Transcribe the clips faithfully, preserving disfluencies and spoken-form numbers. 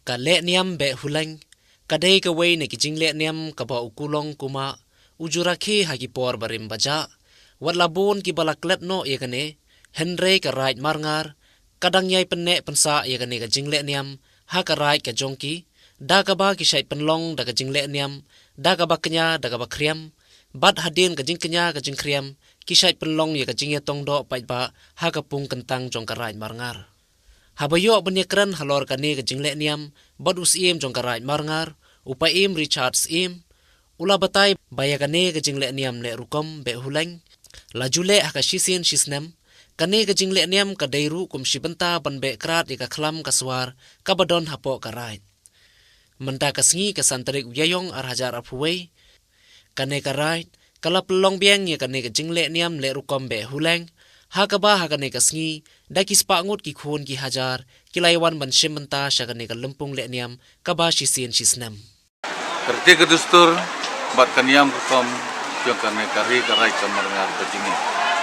Ka leh niam beh huleng ka dei kawei na ki jingleh niam kaba u Kulong Kuma u ju rakhe ha ki por barim bajah. Wat la bun kiba la klet noh ïa kane, hynrei ka Raid Marngar ka dang ïai pynneh pynsah ïa kane ka jingleh niam ha ka raid ka jong ki, da kaba ki shait pynlong da ka jingleh niam da kaba kñia da kaba khriam, bad hadien ka jingkñia ka jingkhriam ki shait pynlong ïa ka jingïatong doh paidbah ha ka pung kyntang jong ka Raid Marngar. Haba ïoh ban ïakren halor kane ka jingleh niam bad u Syiem jong ka Raid Marngar, u Paiem Richard Syiem, u la batai ba ïa kane ka jingleh niam leh rukom beh huleng la ju leh ha ka shisien shisnem. Kane ka jingleh niam ka dei ruh kum shi bynta ban beh krad ïa ka khlam ka swar kaba don hapoh ka raid. Mynta ka sngi ka san tarik u Ïaïong ar hajar arphew wei, kane ka raid ka la pynlong biang ïa kane ka jingleh niam leh rukom beh huleng, ha kaba ha kane ka sngi da ki spah ngut ki khun ki hajar ki la ïawan ban shim bynta sha kane ka lympung leh niam kaba shisien shisnem. Ka riti ka dustur bad ka niam rukom jong kane ka ri ka raid ka Marngar ka jong ngi.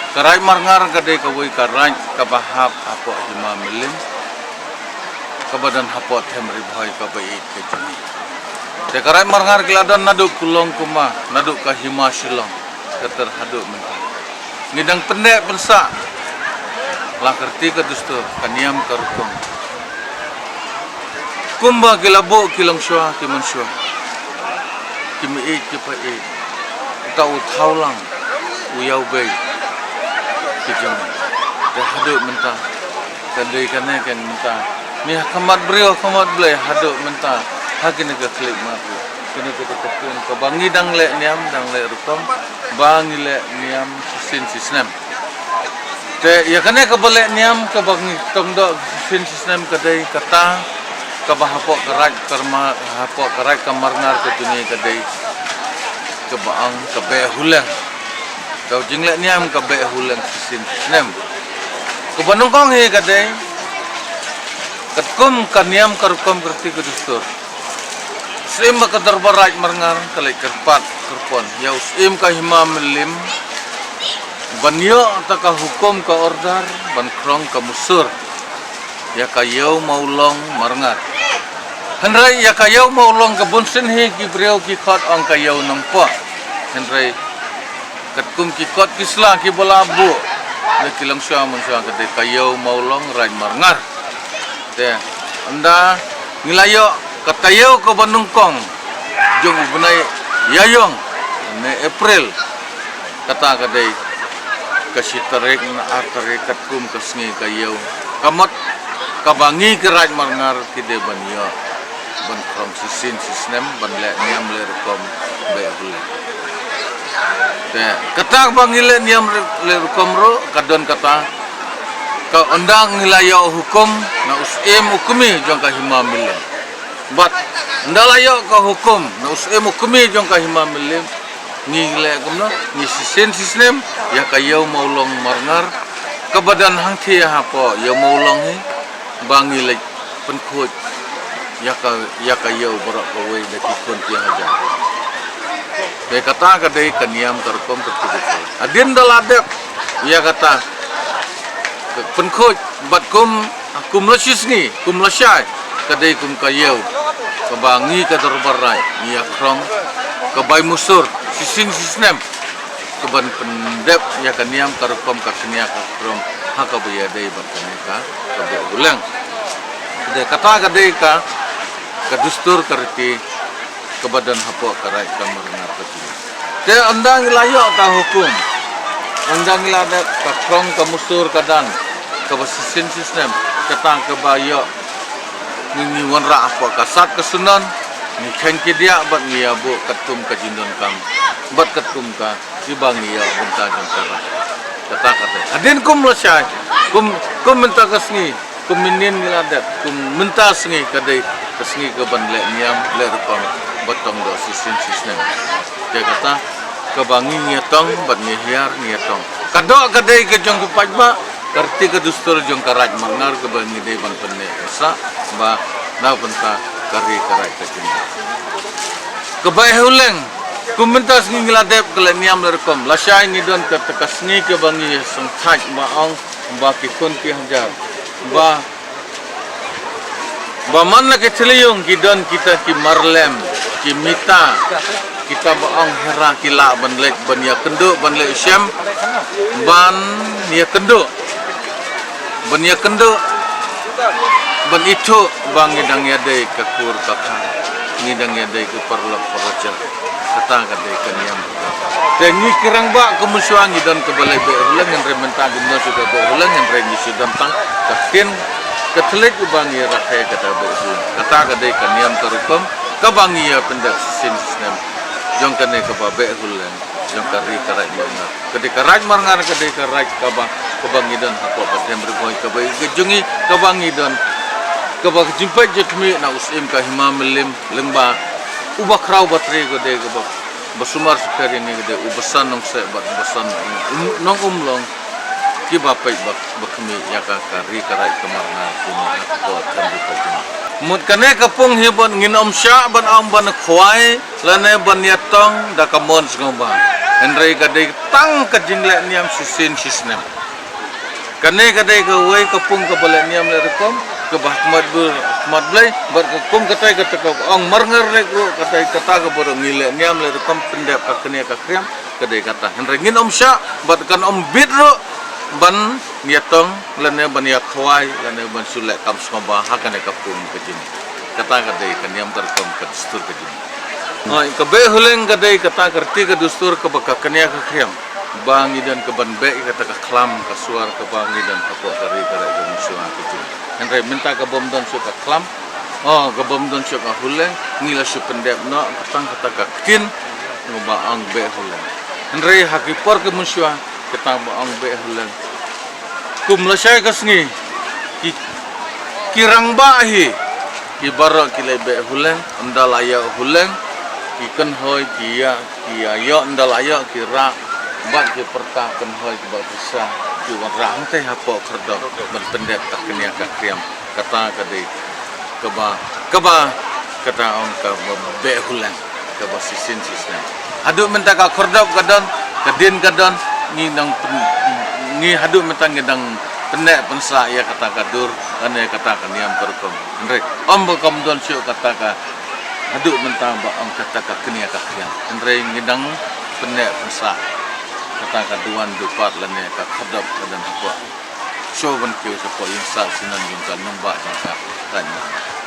Ka Raid Marngar ka dei kawei ka raid kaba hap hapoh Hima Mylliem, kaba don hapoh Them Ri Bhoi kaba ïeit ka jong ngi. Te ka Raid Marngar ki la don naduh Kulong Kuma, naduh ka Hima Shillong, ka ter haduh mynta. Ngi dang pynneh pynsah la ka riti ka dustur, ka niam ka rukom. Kumba ki la buh ki longshuwa ki mynshuwa, ki meieit ki paieit, uta u thawlang, u ïawbei ki jong ngi. Te haduh mynta ka dei kane ka mynta, ngi ha khmat briew ha khmat Blei haduh mynta ha kine ki khyllipmat ruh. Kine ki dei ki kyntien kaba ngi dang leh niam dang leh rukom, ba ngi leh niam shisien shisnem. Te ïa kane kaba leh niam kaba ngi tong doh shisien shisnem ka dei kata kaba hapoh ka raid ka Mar-, hapoh ka raid ka Marngar ka jong ngi ka dei kaba ong ka beh huleng. Ka jingleh niam ka beh huleng shisien shisnem. Kaba nyngkong hi ka dei katkum ka niam ka rukom ka riti ka dustur, Syiem bad ka Dorbar Raid Marngar ka leit kyrpad kyrpon ïa u Syiem ka Hima Mylliem ban ïoh ta ka hukum ka order ban khrong ka musur ïa ka Ïew Mawlong Marngar. Hynrei ïa ka Ïew Mawlong ka bun sien hi ki briew ki khot ong ka Ïew Nongpoh. Hynrei katkum ki kot ki sla kiba la buh na ki longshuwa mynshuwa ka dei ka Ïew Mawlong Raid Marngar. Te ynda ngi la ïoh ka taïew kaba nyngkong jong u bnai Ïaïong, ne April, kata ka dei ka shi tarik ne ar tarik katkum ka sngi ka ïew. Ka mut kaba ngi ki Raid Marngar ki dei ban ïoh ban khrong shisien shisnem ban leh niam leh rukom beh huleng. Te kata ba ngi leh niam leh rukom ruh ka don kata ka ynda ngi la ïoh hukum na u Syiem u kmie jong ka Hima Mylliem. Bad ynda la ïoh ka hukum na u Syiem u kmie jong ka Hima Mylliem, ngi leh kumno, ngi shisien shisnem ïa ka Ïew Mawlong Marngar kaba don hangthie hapoh Ïew Mawlong hi, ba ngi leit pynkhuid ïa ka, ïa ka ïew baroh kawei da ki khun ki hajar. Te kata ka dei ka niam ka rukom ka riti ka dustur. Hadien da la dep ïa kata ka pynkhuid bad kum, kum la shi sngi, kum la shai, ka dei kum ka ïew kaba ngi ka Dorbar Raid ngi ïa khrong ka bai musur shisien shisnem. Kaban pyndep ïa ka niam ka rukom ka kñia ka khrom ha kaba ïadei bad kane ka, ka beh huleng. Te kata ka dei ka, ka dustur ka riti kaba don hapoh ka Raid ka Marngar ka jong ngi. Te ynda ngi la ïoh ka hukum, ynda ngi la dep ka khrong ka musur ka dan kaba shisien shisnem, kata kaba ïoh ngi, ngi wanrah hapoh ka sat ka sunon, ngi kheiñ ki diah bad ngi ïa buh katkum ka jingdonkam bad katkum ka, kiba ngi ïoh bynta jong ka Raid. Kata kata. Hadien kum la shai, kum, kum mynta ka sngi, kum mynnin ngi la dep, kum mynta sngi ka dei ka sngi kaban leh niam leh rukom ba tong doh shisien shisnem. Te kata kaba ngi ngi ïa tong bad ngi hiar ngi ïa tong. Ka doh ka dei ka jong ki paidbah, ka riti ka dustur jong ka Raid Marngar kaba ngi dei ban pynneh pynsah ba na bynta ka ri ka raid ka jong ngi. Kaba eh huleng, kum mynta sngi ngi la dep ka leh niam leh rukom, la shai ngi don kata ka sngi kaba ngi sngewthuh ba ong ba ki khun ki hajar ba Ba man la ki thylliej ki don kita ki marlem, ki mita, kita ba ong hera ki lah ban leit ban ïakynduh ban leit shem, ban ïakynduh, ban ïakynduh, ban ithuh ba ngi dang ïadei ka kur ka kha, ngi dang ïadei ka paralok parajor. Kata ka dei ka niam. Te ngi ki rangbah ka mynshuwa ngi don kaba leh beh huleng, hynrei mynta ngi don shu ka beh huleng, hynrei ngi shu don tang ka ktien ka thylliej uba ngi rakhe kata beh huleng. Kata ka dei ka niam ka rukom kaba ngi ïa pyndep shisien shisnem jong kane kaba beh huleng jong ka ri ka raid Marngar. Ka dei ka raid Marngar ka dei ka raid kaba, kaba ngi don hapoh ka them Ri Bhoi, kaba ïa ka jong ngi, kaba ngi don, kaba ka jingpeit jingkhmih na u Syiem ka Hima Mylliem lyngba uba khraw ba trei ka dei kaba, ba sumar sukar ïa ngi ka dei u Basan Nongseh bad u Basan Nong Um, Nong Umlong, kiba peit ba, ba khmih ïa ka, ka ri ka raid ka Marngar kine hapoh ka them Ri Bhoi jong ngi. Mut kane ka pung hi ban ngin ym shah ban ong ban khwai lane ban ïatong da ka mon sngewbha. Hynrei ka dei tang ka jingleh niam shisien shisnem. Kane ka dei kawei ka pung kaba leh niam leh rukom kaba ha khmat Blei, ha khmat Blei, bad ka kum katai kata ka ong Marngar leh ruh katai kata kaba ruh ngi leh niam leh rukom pyndep ka kane ka khriam ka dei kata. Hynrei ngin ym shah bad kan ym bit ruh ban ïatong lane ban ïakhwai lane ban shu leh kam sngewbha ha kane ka pung ka jong ngi. Kata ka dei ka niam ka rukom ka dustur ka jong ngi. Hooid, ka beh huleng ka dei kata ka riti ka dustur kaba ka kane ka khriam. Ba ngi don ka ban beh ïa kata ka khlam ka suar kaba ngi don hapoh ka ri ka raid ka mynshuwa ka jong. Hynrei mynta ka bym don shuh ka khlam, oh, ka bym don shuh ka huleng, ngi la shu pyndep noh ka tang kata ka ktien kaba ong beh huleng. Hynrei ha ki por ka mynshuwa kata ba ong beh huleng, kum lashai ka sngi ki, ki rangbah hi, ki baroh ki leh beh huleng, ynda la ïoh huleng ki kynhoi ki ïa, ki ïa ïoh, ynda la ïoh ki rah bad ki pyrta kynhoi kiba pisa, ki wanrah hangtei hapoh khyrdop ban pyndep ka kane ka khriam. Kata ka dei kaba, kaba, kata ong kaba beh huleng kaba shisien shisnem. Haduh mynta ka khyrdop ka don, ka dien ka don, ngi dang pyn-, ngi haduh mynta ngi dang pynneh pynsah ïa kata ka dur lane kata ka niam ka rukom. Hynrei ym ba kam don shuh kata ka, haduh mynta ba ong kata ka kane ka khriam. Hynrei ngi dang pynneh pynsah kata ka duwan dupat lane ka khyrdop ka don hapoh. Shuh ban kiew shapoh ïing sah syndon jong ka nongbah jong ka raid Marngar.